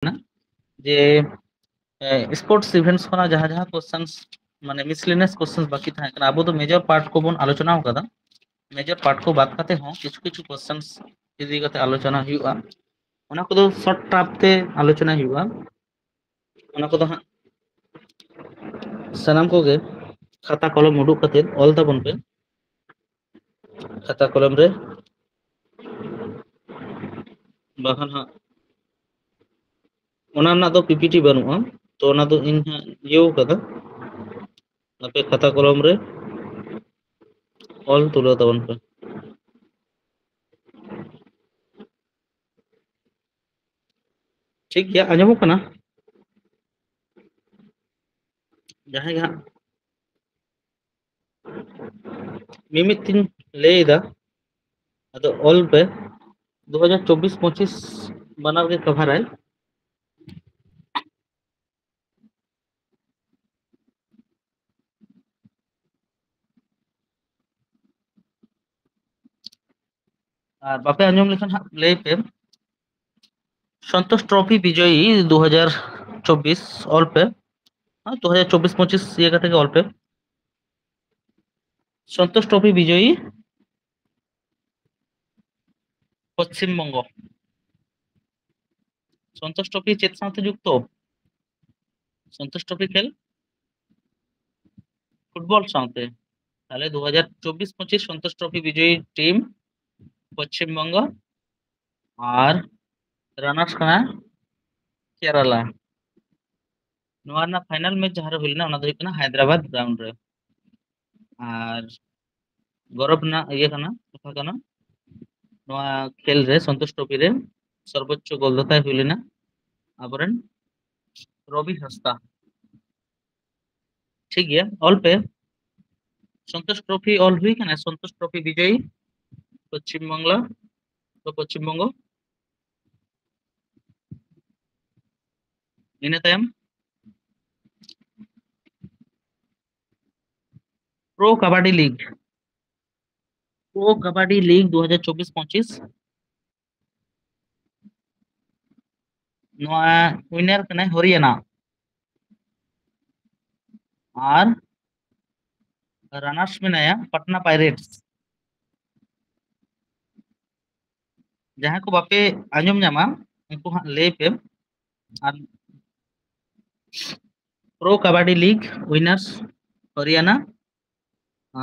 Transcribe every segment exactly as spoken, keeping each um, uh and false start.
ᱠᱟᱱᱟ ᱡᱮ sports events ᱠᱷᱚᱱᱟᱜ ᱡᱟᱦᱟᱸ ᱡᱟᱦᱟᱸ ᱠᱚᱥᱪᱮᱱᱥ, ᱢᱟᱱᱮ ᱢᱤᱥᱞᱮᱱᱤᱭᱟᱥ ᱠᱚᱥᱪᱮᱱᱥ ᱵᱟᱹᱠᱤ ᱛᱟᱦᱮᱸ ᱠᱟᱱᱟ, ᱟᱵᱚ ᱫᱚ ᱢᱮᱡᱚᱨ ᱯᱟᱨᱴ ᱠᱚᱵᱚᱱ ᱟᱞᱳᱪᱚᱱᱟ ᱟᱠᱟᱫᱟ᱾ ᱢᱮᱡᱚᱨ ᱯᱟᱨᱴ ᱠᱚ ᱵᱟᱫ ᱠᱟᱛᱮ ᱦᱚᱸ ᱠᱤᱪᱷᱩ ᱠᱤᱪᱷᱩ ᱠᱚᱥᱪᱮᱱᱥ ᱤᱫᱤ ᱠᱟᱛᱮ ᱟᱞᱳᱪᱚᱱᱟ ᱦᱩᱭᱩᱜᱼᱟ᱾ ᱚᱱᱟ ᱠᱚᱫᱚ ᱥᱚᱨᱴ ᱴᱟᱨᱢ ᱛᱮ ᱟᱞᱳᱪᱚᱱᱟ ᱦᱩᱭᱩᱜᱼᱟ᱾ ᱚᱱᱟ ᱠᱚᱫᱚ ᱦᱟᱸᱜ ᱥᱟᱱᱟᱢ ᱠᱚᱜᱮ ᱠᱷᱟᱛᱟ ᱠᱚᱞᱚᱢ ᱩᱰᱩᱠ ᱠᱟᱛᱮ ᱚᱞ ᱛᱟᱵᱚᱱ ᱯᱮ᱾ ᱠᱷᱟᱛᱟ ᱠᱚᱞᱚᱢ ᱨᱮ, ᱵᱟᱠᱷᱟᱱ ᱦᱟᱸᱜ ᱚᱱᱟ ᱨᱮᱱᱟᱜ ᱫᱚ ᱯᱤ ᱯᱤ ᱴᱤ ᱵᱟᱹᱱᱩᱜᱼᱟ, ᱛᱚ ᱚᱱᱟ ᱫᱚ ᱤᱧ ᱦᱟᱸᱜ ᱤᱭᱟᱹᱣ ᱠᱟᱫᱟ᱾ ᱟᱯᱮ ᱠᱷᱟᱛᱟ ᱠᱚᱞᱚᱢ ᱨᱮ ᱚᱞ ᱛᱩᱞᱟᱹᱣ ᱛᱟᱵᱚᱱ ᱯᱮ᱾ ᱴᱷᱤᱠ ᱜᱮᱭᱟ, ᱟᱸᱡᱚᱢᱚᱜ ᱠᱟᱱᱟ? ᱡᱟᱦᱟᱸᱭ ᱜᱮ ᱦᱟᱸᱜ ᱢᱤᱢᱤᱫ ᱛᱤᱧ ᱞᱟᱹᱭ ᱮᱫᱟ, ᱟᱫᱚ ᱚᱞ ᱯᱮ, ᱫᱩ ᱦᱟᱡᱟᱨ ᱪᱚᱵᱵᱤᱥ ᱯᱚᱸᱪᱤᱥ ᱵᱟᱱᱟᱨ ᱜᱮ ᱠᱟᱵᱷᱟᱨᱟᱭ᱾ ᱟᱨ ᱵᱟᱯᱮ ᱟᱸᱡᱚᱢ ᱞᱮᱠᱷᱟᱱ ᱦᱟᱸᱜ ᱞᱟᱹᱭ ᱯᱮ᱾ ᱥᱚᱱᱛᱳᱥ ᱴᱨᱚᱯᱷᱤ ᱵᱤᱡᱚᱭᱤ ᱫᱩ ᱦᱟᱡᱟᱨ ᱪᱚᱵᱵᱤᱥ ᱚᱞ ᱯᱮ᱾ ᱦᱮᱸ, ᱫᱩ ᱦᱟᱡᱟᱨ ᱪᱚᱵᱵᱤᱥ ᱯᱚᱸᱪᱤᱥ ᱤᱭᱟᱹ ᱠᱟᱛᱮ ᱜᱮ ᱚᱞ ᱯᱮ᱾ ᱥᱚᱱᱛᱳᱥ ᱴᱨᱚᱯᱷᱤ ᱵᱤᱡᱚᱭᱤ ᱯᱚᱥᱪᱤᱢ ᱵᱚᱝᱜᱚ᱾ ᱥᱚᱱᱛᱳᱥ ᱴᱨᱚᱯᱷᱤ ᱪᱮᱫ ᱥᱟᱶᱛᱮ ᱡᱩᱠᱛᱚ? ᱥᱚᱱᱛᱳᱥ ᱴᱨᱚᱯᱷᱤ ᱠᱷᱮᱞ ᱯᱷᱩᱴᱵᱚᱞ ᱥᱟᱶᱛᱮ᱾ ᱛᱟᱦᱞᱮ ᱫᱩ ᱦᱟᱡᱟᱨ ᱪᱚᱵᱵᱤᱥ ᱯᱚᱸᱪᱤᱥ ᱥᱚᱱᱛᱳᱥ ᱴᱨᱚᱯᱷᱤ ᱵᱤᱡᱚᱭᱤ ᱴᱤᱢ ᱯᱚᱥᱪᱤᱢ ᱵᱚᱝᱜᱚ ᱟᱨ ᱨᱟᱱᱟᱨᱥ ᱠᱟᱱᱟ ᱠᱮᱨᱟᱞᱟ᱾ ᱱᱚᱣᱟ ᱨᱮᱱᱟᱜ ᱯᱷᱟᱭᱱᱟᱞ ᱢᱮᱪ ᱡᱟᱦᱟᱸ ᱨᱮ ᱦᱩᱭ ᱞᱮᱱᱟ, ᱚᱱᱟ ᱫᱚ ᱦᱩᱭᱩᱜ ᱠᱟᱱᱟ ᱦᱟᱭᱫᱨᱟᱵᱟᱫ ᱜᱨᱟᱣᱩᱱᱰ ᱨᱮ᱾ ᱟᱨ ᱜᱚᱨᱚᱵ ᱨᱮᱱᱟᱜ ᱤᱭᱟᱹ ᱠᱟᱱᱟ, ᱠᱟᱛᱷᱟ ᱠᱟᱱᱟ, ᱱᱚᱣᱟ ᱠᱷᱮᱞ ᱨᱮ, ᱥᱚᱱᱛᱳᱥ ᱴᱨᱚᱯᱷᱤ ᱨᱮ ᱥᱚᱨᱵᱳᱪᱪᱚ ᱜᱳᱞ ᱫᱟᱛᱟᱭ ᱦᱩᱭ ᱞᱮᱱᱟ ᱟᱵᱚᱨᱮᱱ ᱨᱚᱵᱤ ᱦᱟᱸᱥᱫᱟ᱾ ᱴᱷᱤᱠ ᱜᱮᱭᱟ, ᱚᱞ ᱯᱮ᱾ ᱥᱚᱱᱛᱳᱥ ᱴᱨᱚᱯᱷᱤ ᱚᱞ ᱦᱩᱭ ᱠᱟᱱᱟ, ᱥᱚᱱᱛᱳᱥ ᱴᱨᱚᱯᱷᱤ ᱵᱤᱡᱚᱭᱤ ᱯᱚᱥᱪᱤᱢ ᱵᱟᱝᱞᱟ, ᱯᱚᱥᱪᱤᱢ ᱵᱚᱝᱜᱚ᱾ ᱤᱱᱟᱹ ᱛᱟᱭᱚᱢ ᱯᱨᱳ ᱠᱟᱵᱟᱰᱤ ᱞᱤᱜᱽ, ᱯᱨᱳ ᱠᱟᱵᱟᱰᱤ ᱞᱤᱜᱽ ᱫᱩ ᱦᱟᱡᱟᱨ ᱪᱚᱵᱵᱤᱥ ᱯᱚᱸᱪᱤᱥ᱾ ᱱᱚᱣᱟ ᱩᱭᱱᱟᱨ ᱠᱟᱱᱟᱭ ᱦᱚᱨᱤᱭᱟᱱᱟ᱾ ᱟᱨ ᱨᱟᱱᱟᱨᱥ ᱢᱮᱱᱟᱭᱟ ᱯᱟᱴᱱᱟ ᱯᱟᱭᱨᱮᱴᱥ᱾ ᱡᱟᱦᱟᱸᱭ ᱠᱚ ᱵᱟᱯᱮ ᱟᱸᱡᱚᱢ ᱧᱟᱢᱟ, ᱩᱱᱠᱩ ᱦᱟᱸᱜ ᱞᱟᱹᱭ ᱯᱮ᱾ ᱟᱨ ᱯᱨᱳ ᱠᱟᱵᱟᱰᱤ ᱞᱤᱜᱽ ᱩᱭᱱᱟᱨᱥ ᱦᱚᱨᱤᱭᱟᱱᱟ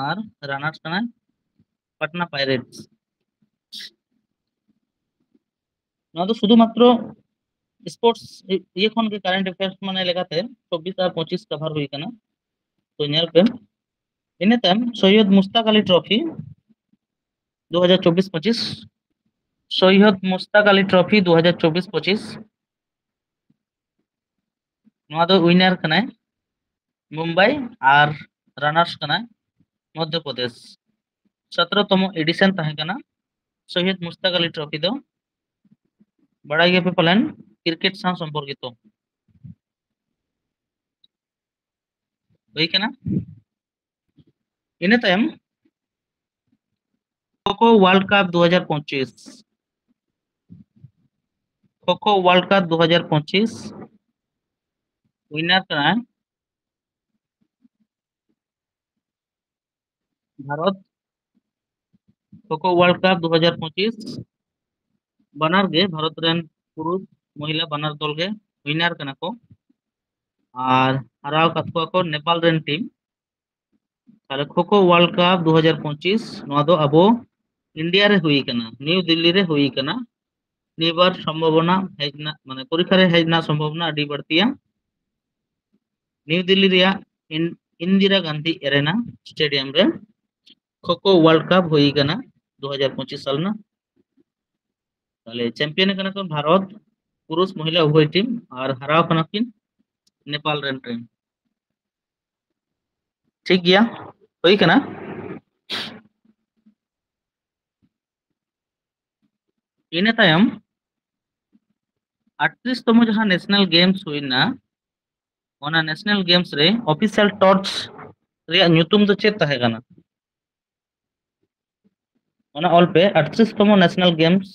ᱟᱨ ᱨᱟᱱᱟᱨᱥ ᱠᱟᱱᱟᱭ ᱯᱟᱴᱱᱟ ᱯᱟᱭᱨᱮᱴᱥ᱾ ᱱᱚᱣᱟ ᱫᱚ ᱥᱩᱫᱷᱩ ᱢᱟᱛᱨᱚ ᱥᱯᱳᱨᱴᱥ ᱤᱭᱟᱹ ᱠᱷᱚᱱ ᱜᱮ, ᱠᱟᱨᱮᱱᱴ ᱮᱯᱷᱮᱭᱟᱨᱥ ᱢᱟᱱᱮ ᱞᱮᱠᱟᱛᱮ ᱪᱚᱵᱵᱤᱥ ᱟᱨ ᱯᱚᱸᱪᱤᱥ ᱠᱟᱵᱷᱟᱨ ᱦᱩᱭ ᱠᱟᱱᱟ᱾ ᱛᱚ ᱧᱮᱞ ᱯᱮ, ᱤᱱᱟᱹ ᱛᱟᱭᱚᱢ ᱥᱚᱭᱭᱚᱫ ᱢᱩᱥᱛᱟᱠ ᱟᱞᱤ ᱴᱨᱚᱯᱷᱤ ᱫᱩ ᱦᱟᱡᱟᱨ ᱪᱚᱵᱵᱤᱥ ᱯᱚᱸᱪᱤᱥ, ᱥᱚᱭᱭᱚᱫ ᱢᱩᱥᱛᱟᱠ ᱟᱞᱤ ᱴᱨᱚᱯᱷᱤ ᱫᱩ ᱦᱟᱡᱟᱨ ᱪᱚᱵᱵᱤᱥ ᱯᱚᱸᱪᱤᱥ᱾ ᱱᱚᱣᱟ ᱫᱚ ᱩᱭᱱᱟᱨ ᱠᱟᱱᱟᱭ ᱢᱩᱢᱵᱟᱭ ᱟᱨ ᱨᱟᱱᱟᱨᱥ ᱠᱟᱱᱟᱭ ᱢᱚᱫᱽᱫᱷᱚ ᱯᱨᱚᱫᱮᱥ᱾ ᱥᱚᱛᱨᱚ ᱛᱚᱢᱚ ᱮᱰᱤᱥᱚᱱ ᱛᱟᱦᱮᱸ ᱠᱟᱱᱟ ᱥᱚᱭᱭᱚᱫ ᱢᱩᱥᱛᱟᱠ ᱟᱞᱤ ᱴᱨᱚᱯᱷᱤ ᱫᱚ᱾ ᱵᱟᱲᱟᱭ ᱜᱮᱭᱟᱯᱮ ᱯᱟᱞᱮᱱ, ᱠᱨᱤᱠᱮᱴ ᱥᱟᱶ ᱥᱚᱢᱯᱚᱨᱠᱤᱛᱚ᱾ ᱦᱩᱭ ᱠᱟᱱᱟ᱾ ᱤᱱᱟᱹ ᱛᱟᱭᱚᱢ ᱠᱷᱳ ᱠᱷᱳ ᱣᱟᱨᱞᱰ ᱠᱟᱯ ᱫᱩ ᱦᱟᱡᱟᱨ ᱯᱚᱸᱪᱤᱥ, ᱠᱷᱳ ᱠᱷᱳ ᱣᱟᱨᱞᱰ ᱠᱟᱯ ᱫᱩ ᱦᱟᱡᱟᱨ ᱯᱚᱸᱪᱤᱥ ᱩᱭᱱᱟᱨ ᱠᱟᱱᱟᱭ ᱵᱷᱟᱨᱚᱛ᱾ ᱠᱷᱳ ᱠᱷᱳ ᱣᱟᱨᱞᱰ ᱠᱟᱯ ᱫᱩ ᱦᱟᱡᱟᱨ ᱯᱚᱸᱪᱤᱥ ᱵᱟᱱᱟᱨ ᱜᱮ ᱵᱷᱟᱨᱚᱛ ᱨᱮᱱ ᱯᱩᱨᱩᱥ ᱢᱚᱦᱤᱞᱟ ᱵᱟᱱᱟᱨ ᱫᱚᱞ ᱜᱮ ᱩᱭᱱᱟᱨ ᱠᱟᱱᱟ ᱠᱚ ᱟᱨ ᱦᱟᱨᱟᱣ ᱟᱠᱟᱫ ᱠᱚᱣᱟ ᱠᱚ ᱱᱮᱯᱟᱞ ᱨᱮᱱ ᱴᱤᱢ᱾ ᱛᱟᱦᱞᱮ ᱠᱷᱳ ᱠᱷᱳ ᱣᱟᱨᱞᱰ ᱠᱟᱯ ᱫᱩ ᱦᱟᱡᱟᱨ ᱯᱚᱸᱪᱤᱥ, ᱱᱚᱣᱟ ᱫᱚ ᱟᱵᱚ ᱤᱱᱰᱤᱭᱟ ᱨᱮ ᱦᱩᱭ ᱠᱟᱱᱟ, ᱱᱤᱭᱩ ᱫᱤᱞᱞᱤ ᱨᱮ ᱦᱩᱭ ᱠᱟᱱᱟ᱾ ᱱᱤᱭᱟᱹ ᱵᱟᱨ ᱥᱚᱢᱵᱷᱚᱵᱚᱱᱟ ᱦᱮᱡ ᱨᱮᱱᱟᱜ, ᱢᱟᱱᱮ ᱯᱚᱨᱤᱠᱠᱷᱟ ᱨᱮ ᱦᱮᱡ ᱨᱮᱱᱟᱜ ᱥᱚᱢᱵᱷᱚᱵᱚᱱᱟ ᱟᱹᱰᱤ ᱵᱟᱹᱲᱛᱤᱭᱟ᱾ ᱱᱤᱭᱩ ᱫᱤᱞᱞᱤ ᱨᱮᱭᱟᱜ ᱤᱱ-, ᱤᱱᱫᱤᱨᱟ ᱜᱟᱱᱫᱷᱤ ᱮᱨᱮᱱᱟ ᱥᱴᱮᱰᱤᱭᱟᱢ ᱨᱮ ᱠᱷᱳ ᱠᱷᱳ ᱣᱟᱨᱞᱰ ᱠᱟᱯ ᱦᱩᱭ ᱠᱟᱱᱟ ᱫᱩ ᱦᱟᱡᱟᱨ ᱯᱚᱸᱪᱤᱥ ᱥᱟᱞ ᱨᱮᱱᱟᱜ᱾ ᱛᱟᱦᱞᱮ ᱪᱟᱢᱯᱤᱭᱟᱱ ᱠᱟᱱᱟ ᱠᱚ ᱵᱷᱟᱨᱚᱛ, ᱯᱩᱨᱩᱥ ᱢᱚᱦᱤᱞᱟ ᱩᱵᱷᱚᱭ ᱴᱤᱢ, ᱟᱨ ᱦᱟᱨᱟᱣ ᱠᱟᱱᱟ ᱠᱤᱱ ᱱᱮᱯᱟᱞ ᱨᱮᱱ ᱴᱤᱢ᱾ ᱴᱷᱤᱠ ᱜᱮᱭᱟ, ᱦᱩᱭ ᱠᱟᱱᱟ᱾ ᱤᱱᱟᱹ ᱛᱟᱭᱚᱢ ᱟᱴᱛᱨᱤᱥ ᱛᱚᱢᱚ ᱡᱟᱦᱟᱸ ᱱᱮᱥᱱᱟᱞ ᱜᱮᱢᱥ ᱦᱩᱭᱱᱟ, ᱚᱱᱟ ᱱᱮᱥᱱᱟᱞ ᱜᱮᱢᱥ ᱨᱮ ᱚᱯᱷᱤᱥᱤᱭᱟᱞ ᱴᱚᱨᱪ ᱨᱮᱭᱟᱜ ᱧᱩᱛᱩᱢ ᱫᱚ ᱪᱮᱫ ᱛᱟᱦᱮᱸ ᱠᱟᱱᱟ? ᱚᱱᱟ ᱚᱞ ᱯᱮ, ᱟᱴᱛᱨᱤᱥ ᱛᱚᱢᱚ ᱱᱮᱥᱱᱟᱞ ᱜᱮᱢᱥ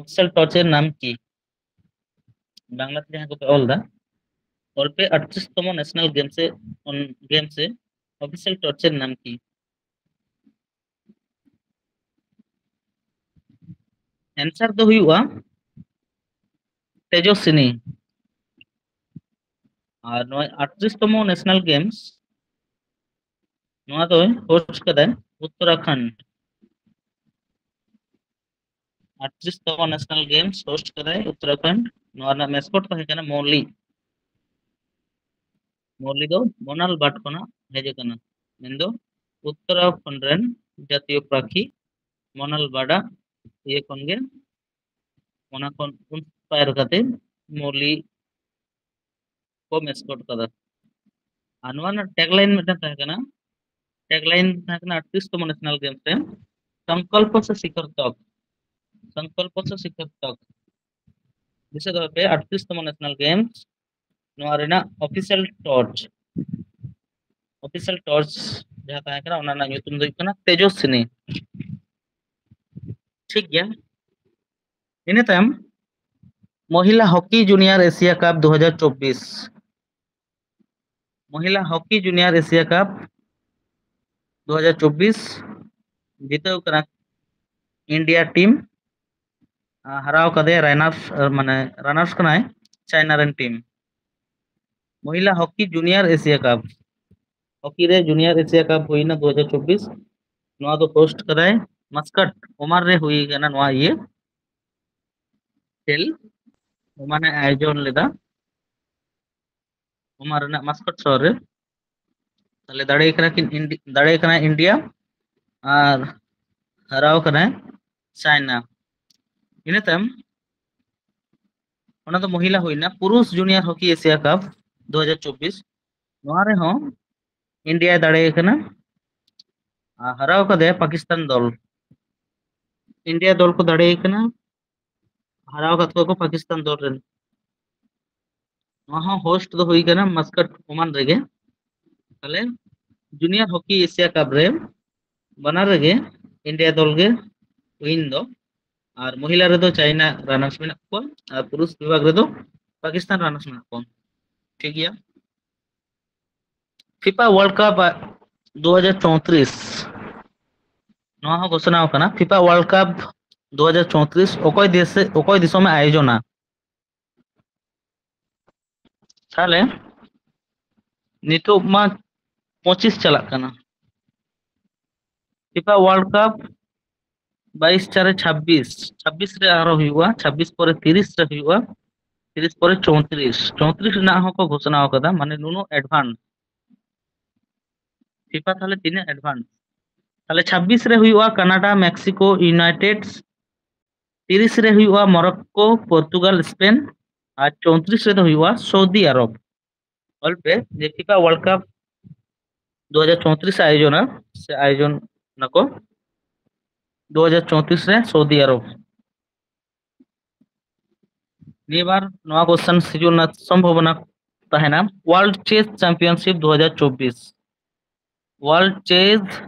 ᱚᱯᱷᱤᱥᱤᱭᱟᱞ ᱴᱚᱨᱪ ᱮᱨ ᱱᱟᱢ ᱠᱤ? ᱵᱟᱝᱞᱟᱛᱮ ᱡᱟᱦᱟᱸ ᱠᱚᱯᱮ ᱚᱞ ᱫᱟ, ᱚᱞ ᱯᱮ ᱟᱴᱛᱨᱤᱥ ᱛᱚᱢᱚ ᱱᱮᱥᱱᱟᱞ ᱜᱮᱢᱥ ᱮ, ᱚᱱ-, ᱜᱮᱢᱥ ᱮ ᱚᱯᱷᱤᱥᱤᱭᱟᱞ ᱴᱚᱨᱪ ᱮᱨ ᱱᱟᱢ ᱠᱤ? ᱮᱱᱥᱟᱨ ᱫᱚ ᱦᱩᱭᱩᱜᱼᱟ ᱛᱮᱡᱚᱥᱤᱱᱤ᱾ ᱟᱨ ᱱᱚᱣᱟ ᱟᱴᱛᱨᱤᱥ ᱛᱚᱢᱚ ᱱᱮᱥᱱᱟᱞ ᱜᱮᱢᱥ, ᱱᱚᱣᱟ ᱫᱚᱭ ᱦᱳᱥᱴ ᱠᱟᱫᱟᱭ ᱩᱛᱛᱚᱨᱟᱠᱷᱚᱸᱰ᱾ ᱟᱴᱛᱨᱤᱥ ᱛᱚᱢᱚ ᱱᱮᱥᱱᱟᱞ ᱜᱮᱢᱥ ᱦᱳᱥᱴ ᱠᱟᱫᱟᱭ ᱩᱛᱛᱚᱨᱟᱠᱷᱚᱸᱰ᱾ ᱱᱚᱣᱟ ᱨᱮᱱᱟᱜ ᱢᱮᱥᱠᱚᱴ ᱛᱟᱦᱮᱸ ᱠᱟᱱᱟ ᱢᱚᱞᱤ᱾ ᱢᱚᱞᱤ ᱫᱚ ᱢᱚᱱᱟᱞ ᱵᱟᱨᱰ ᱠᱷᱚᱱᱟᱜ ᱦᱮᱡ ᱟᱠᱟᱱᱟ, ᱢᱮᱱᱫᱚ ᱩᱛᱛᱚᱨᱟᱠᱷᱚᱸᱰ ᱨᱮᱱ ᱡᱟᱛᱤᱭᱚ ᱯᱟᱠᱷᱤ ᱢᱚᱱᱟᱞ ᱵᱟᱨᱰ ᱟᱜ ᱤᱭᱟᱹ ᱠᱷᱚᱱ ᱜᱮ, ᱚᱱᱟ ᱠᱷᱚᱱ ᱤᱱᱥᱯᱟᱭᱟᱨ ᱠᱟᱛᱮ ᱢᱚᱞᱤ ᱠᱚ ᱢᱮᱥᱠᱚᱴ ᱠᱟᱫᱟ᱾ ᱟᱨ ᱱᱚᱣᱟ ᱨᱮᱱᱟᱜ ᱴᱮᱜᱽᱞᱟᱭᱤᱱ ᱢᱤᱫᱴᱟᱝ ᱛᱟᱦᱮᱸ ᱠᱟᱱᱟ, ᱴᱮᱜᱽᱞᱟᱭᱤᱱ ᱛᱟᱦᱮᱸ ᱠᱟᱱᱟ ᱟᱴᱛᱨᱤᱥ ᱛᱚᱢᱚ ᱱᱮᱥᱱᱟᱞ ᱜᱮᱢᱥ ᱨᱮ, ᱥᱚᱝᱠᱚᱞᱯᱚ ᱥᱮ ᱥᱤᱠᱷᱚᱨ ᱛᱚᱠ, ᱥᱚᱝᱠᱚᱞᱯᱚ ᱥᱮ ᱥᱤᱠᱷᱚᱨ ᱛᱚᱠ᱾ ᱫᱤᱥᱟᱹ ᱫᱚᱦᱚᱭ ᱯᱮ, ᱟᱴᱛᱨᱤᱥ ᱛᱚᱢᱚ ᱱᱮᱥᱱᱟᱞ ᱜᱮᱢᱥ, ᱱᱚᱣᱟ ᱨᱮᱱᱟᱜ ᱚᱯᱷᱤᱥᱤᱭᱟᱞ ᱴᱚᱨᱪ, ᱚᱯᱷᱤᱥᱤᱭᱟᱞ ᱴᱚᱨᱪ ᱡᱟᱦᱟᱸ ᱛᱟᱦᱮᱸ ᱠᱟᱱᱟ, ᱚᱱᱟ ᱨᱮᱱᱟᱜ ᱧᱩᱛᱩᱢ ᱫᱚ ᱦᱩᱭᱩᱜ ᱠᱟᱱᱟ ᱛᱮᱡᱚᱥᱤᱱᱤ᱾ ᱴᱷᱤᱠ ᱜᱮᱭᱟ, ᱤᱱᱟᱹ ᱛᱟᱭᱚᱢ ᱢᱚᱦᱤᱞᱟ ᱦᱚᱠᱤ ᱡᱩᱱᱤᱭᱟᱨ ᱮᱥᱤᱭᱟ ᱠᱟᱯ ᱫᱩ ᱦᱟᱡᱟᱨ ᱪᱚᱵᱵᱤᱥ, ᱢᱚᱦᱤᱞᱟ ᱦᱚᱠᱤ ᱡᱩᱱᱤᱭᱟᱨ ᱮᱥᱤᱭᱟ ᱠᱟᱯ ᱫᱩ ᱦᱟᱡᱟᱨ ᱪᱚᱵᱵᱤᱥ ᱡᱤᱛᱟᱹᱣ ᱠᱟᱱᱟ ᱤᱱᱰᱤᱭᱟ ᱴᱤᱢ, ᱟᱨ ᱦᱟᱨᱟᱣ ᱠᱟᱫᱮᱭᱟ ᱨᱟᱱᱟᱨᱥ, ᱢᱟᱱᱮ ᱨᱟᱱᱟᱨᱥ ᱠᱟᱱᱟᱭ ᱪᱟᱭᱱᱟ ᱨᱮᱱ ᱴᱤᱢ᱾ ᱢᱚᱦᱤᱞᱟ ᱦᱚᱠᱤ ᱡᱩᱱᱤᱭᱟᱨ ᱮᱥᱤᱭᱟ ᱠᱟᱯ, ᱦᱚᱠᱤ ᱨᱮ ᱡᱩᱱᱤᱭᱟᱨ ᱮᱥᱤᱭᱟ ᱠᱟᱯ ᱦᱩᱭᱱᱟ ᱫᱩ ᱦᱟᱡᱟᱨ ᱪᱚᱵᱵᱤᱥ᱾ ᱱᱚᱣᱟ ᱫᱚ ᱦᱳᱥᱴ ᱠᱟᱫᱟᱭ ᱢᱟᱥᱠᱟᱴ, ᱳᱢᱟᱱ ᱨᱮ ᱦᱩᱭ ᱠᱟᱱᱟ ᱱᱚᱣᱟ ᱤᱭᱟᱹ ᱠᱷᱮᱞ, ᱳᱢᱟᱱᱮ ᱟᱭᱳᱡᱚᱱ ᱞᱮᱫᱟ, ᱳᱢᱟᱱ ᱨᱮᱱᱟᱜ ᱢᱟᱥᱠᱟᱴ ᱥᱚᱦᱚᱨ ᱨᱮ᱾ ᱛᱟᱦᱞᱮ ᱫᱟᱲᱮ ᱠᱟᱱᱟ ᱠᱤᱱ ᱤᱱᱰᱤ-, ᱫᱟᱲᱮ ᱠᱟᱱᱟᱭ ᱤᱱᱰᱤᱭᱟ ᱟᱨ ᱦᱟᱨᱟᱣ ᱠᱟᱱᱟᱭ ᱪᱟᱭᱱᱟ᱾ ᱤᱱᱟᱹ ᱛᱟᱭᱚᱢ ᱚᱱᱟ ᱫᱚ ᱢᱚᱦᱤᱞᱟ ᱦᱩᱭᱱᱟ᱾ ᱯᱩᱨᱩᱥ ᱡᱩᱱᱤᱭᱟᱨ ᱦᱚᱠᱤ ᱮᱥᱤᱭᱟ ᱠᱟᱯ ᱫᱩ ᱦᱟᱡᱟᱨ ᱪᱚᱵᱵᱤᱥ, ᱱᱚᱣᱟ ᱨᱮᱦᱚᱸ ᱤᱱᱰᱤᱭᱟᱭ ᱫᱟᱲᱮ ᱠᱟᱱᱟ ᱟᱨ ᱦᱟᱨᱟᱣ ᱠᱟᱫᱮᱭᱟ ᱯᱟᱠᱤᱥᱛᱟᱱ ᱫᱚᱞ᱾ ᱤᱱᱰᱤᱭᱟ ᱫᱚᱞ ᱠᱚ ᱫᱟᱲᱮ ᱠᱟᱱᱟ, ᱦᱟᱨᱟᱣ ᱠᱟᱫ ᱠᱚᱣᱟ ᱠᱚ ᱯᱟᱠᱤᱥᱛᱟᱱ ᱫᱚᱞ ᱨᱮᱱ᱾ ᱱᱚᱣᱟ ᱦᱚᱸ ᱦᱳᱥᱴ ᱫᱚ ᱦᱩᱭ ᱠᱟᱱᱟ ᱢᱟᱥᱠᱟᱴ, ᱳᱢᱟᱱ ᱨᱮᱜᱮ᱾ ᱛᱟᱦᱞᱮ ᱡᱩᱱᱤᱭᱟᱨ ᱦᱚᱠᱤ ᱮᱥᱤᱭᱟ ᱠᱟᱯ ᱨᱮ ᱵᱟᱱᱟᱨ ᱨᱮᱜᱮ ᱤᱱᱰᱤᱭᱟ ᱫᱚᱞ ᱜᱮ ᱣᱤᱱ ᱫᱚ, ᱟᱨ ᱢᱚᱦᱤᱞᱟ ᱨᱮᱫᱚ ᱪᱟᱭᱱᱟ ᱨᱟᱱᱟᱨᱥ ᱢᱮᱱᱟᱜ ᱠᱚᱣᱟ, ᱟᱨ ᱯᱩᱨᱩᱥ ᱵᱤᱵᱷᱟᱜᱽ ᱨᱮᱫᱚ ᱯᱟᱠᱤᱥᱛᱟᱱ runners ᱢᱮᱱᱟᱜ ᱠᱚᱣᱟ᱾ ᱴᱷᱤᱠ ᱜᱮᱭᱟ᱾ FIFA World Cup ᱫᱩ ᱦᱟᱡᱟᱨ ᱪᱳᱭᱛᱨᱤᱥ, ᱱᱚᱣᱟ ᱦᱚᱸ ᱜᱷᱳᱥᱚᱱᱟ ᱟᱠᱟᱱᱟ᱾ FIFA World Cup ᱫᱩ ᱦᱟᱡᱟᱨ ᱪᱳᱭᱛᱨᱤᱥ ᱚᱠᱚᱭ ᱫᱮᱥ, ᱚᱠᱚᱭ ᱫᱤᱥᱚᱢᱮ ᱟᱭᱳᱡᱚᱱᱟ? ᱛᱟᱦᱞᱮ ᱱᱤᱛᱚᱜ ᱢᱟ ᱯᱚᱸᱪᱤᱥ ᱪᱟᱞᱟᱜ ᱠᱟᱱᱟ᱾ FIFA World Cup ᱵᱟᱭᱤᱥ ᱪᱟᱨᱮ ᱪᱷᱟᱵᱵᱤᱥ, ᱪᱷᱟᱵᱵᱤᱥ ᱨᱮ ᱟᱨᱚ ᱦᱩᱭᱩᱜᱼᱟ, ᱪᱷᱟᱵᱵᱤᱥ ᱯᱚᱨᱮ ᱛᱤᱨᱤᱥ ᱨᱮ ᱦᱩᱭᱩᱜᱼᱟ, ᱛᱤᱨᱤᱥ ᱯᱚᱨᱮ ᱪᱳᱭᱛᱨᱤᱥ, ᱪᱳᱭᱛᱨᱤᱥ ᱨᱮᱱᱟᱜ ᱦᱚᱸᱠᱚ ᱜᱷᱳᱥᱚᱱᱟ ᱟᱠᱟᱫᱟ, ᱢᱟᱱᱮ ᱱᱩᱱᱟᱹᱜ advance᱾ FIFA ᱛᱟᱦᱞᱮ ᱛᱤᱱᱟᱹᱜ advance? ᱛᱟᱦᱞᱮ ᱪᱷᱟᱵᱵᱤᱥ ᱨᱮ ᱦᱩᱭᱩᱜᱼᱟ ᱠᱟᱱᱟᱰᱟ, ᱢᱮᱠᱥᱤᱠᱳ, ᱤᱭᱩᱱᱟᱭᱴᱮᱰ, ᱛᱤᱨᱤᱥ ᱨᱮ ᱦᱩᱭᱩᱜᱼᱟ ᱢᱚᱨᱚᱠᱠᱳ, ᱯᱚᱨᱛᱩᱜᱟᱞ, ᱥᱯᱮᱱ, ᱟᱨ ᱪᱳᱭᱛᱨᱤᱥ ᱨᱮᱫᱚ ᱦᱩᱭᱩᱜᱼᱟ ᱥᱳᱣᱫᱤ ᱟᱨᱚᱵ᱾ ᱚᱞ ᱯᱮ ᱡᱮ FIFA World Cup ᱫᱩ ᱦᱟᱡᱟᱨ ᱪᱳᱭᱛᱨᱤᱥ ᱮ ᱟᱭᱳᱡᱚᱱᱟ, ᱥᱮ ᱟᱭᱳᱡᱚᱱ ᱱᱟᱠᱚ ᱫᱩ ᱦᱟᱡᱟᱨ ᱪᱳᱭᱛᱨᱤᱥ ᱨᱮ ᱥᱳᱣᱫᱤ ᱟᱨᱚᱵ᱾ ᱱᱤᱭᱟᱹ ᱵᱟᱨ ᱱᱚᱣᱟ question ᱦᱤᱡᱩᱜ ᱨᱮᱱᱟᱜ ᱥᱚᱢᱵᱷᱚᱵᱚᱱᱟ ᱛᱟᱦᱮᱱᱟ, World Chess Championship ᱫᱩ ᱦᱟᱡᱟᱨ ᱪᱳᱵᱵᱤᱥ, World Chess